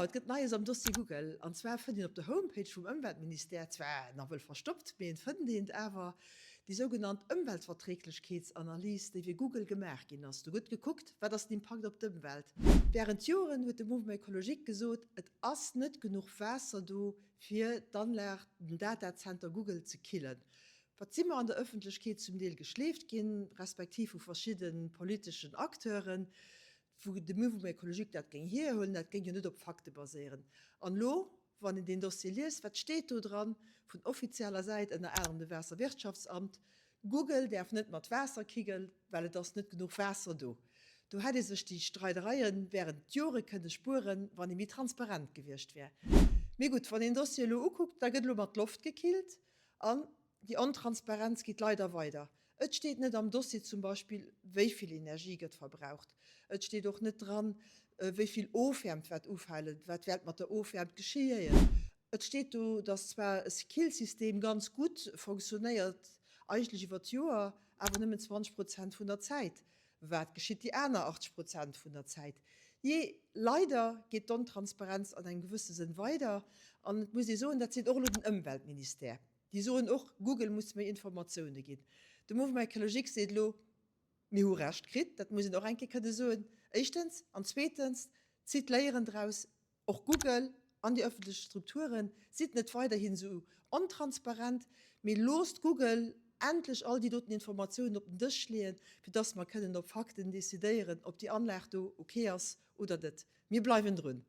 Et gëtt Neies am Dossier Google. An zwar fënnt een op der Homepage vum Ëmweltministère, zwar nawell verstoppt, mee et fënnt een et awer, déi sougenannt Ëmweltverträglechkeetsanalys, déi fir Google gemaach ginn ass. Do gëtt gekuckt, wat ass den Impakt op d'Ëmwelt. Wärend Joren huet de Mouvement Ecologique gesot, et ass net genuch Waasser do, fir d'Anlag, den Datazenter Google ze killen. Wat si mer an der Ëffentlechkeet zum Deel geschleeft ginn, respektiv vu verschidde politeschen Acteuren, wou de Mouvement écologique dat géing hierhuelen, dat géing jo net op Fakte baséieren. An elo, wann een deen Dossier liest, wat steet do dran vun offizieller Säit, ënner anerem dem Waasserwirtschaftsamt, Google däerf net mat Waasser kiggen, well et ass net genuch Waasser do. Do hätt ee sech déi Streidereie während Jore kënne spueren, wann ee méi transparent gewiescht wär. Mee gutt, wann een den Dossier elo ukuckt, da gëtt elo mat Loft gekillt an déi Ontransparenz geet leider weider. Et steet net am Dossier zum Beispill, wéi vill Energie gëtt verbraucht. Et steet och net dran, wéi vill Ofwäermt wat ufalen, wat wäert mat der Ofwäermt geschéien. Et steet do, dass zwar e Killsystem ganz gutt fonctionnéiert, eigentlech iwwer d'Joer, awer nëmmen 20 Prozent vun der Zäit. Wat geschitt déi aner 80 Prozent vun der Zäit? Jee, leider geet d'Ontransparenz an engem gewësse Sënn weider. An et muss ee soen, dat seet och elo den Ëmweltministère. Déi soen och, Google muss méi Informatioune ginn. De Mouvement écologique seet elo, Mir hu Recht kritt. Dat muss een och eng Kéier kënne soen, éischtens. An zweetens, zitt Léieren draus, och Google an déi ëffentlech Strukturen, sidd net weiderhin esou ontransparent, mee loosst Google endlech all déi doten Informatiounen op den Dësch leeën, fir dass mer kënnen op Fakten decidéieren, ob déi Anlag do ok ass oder net. Mir bleiwen drun.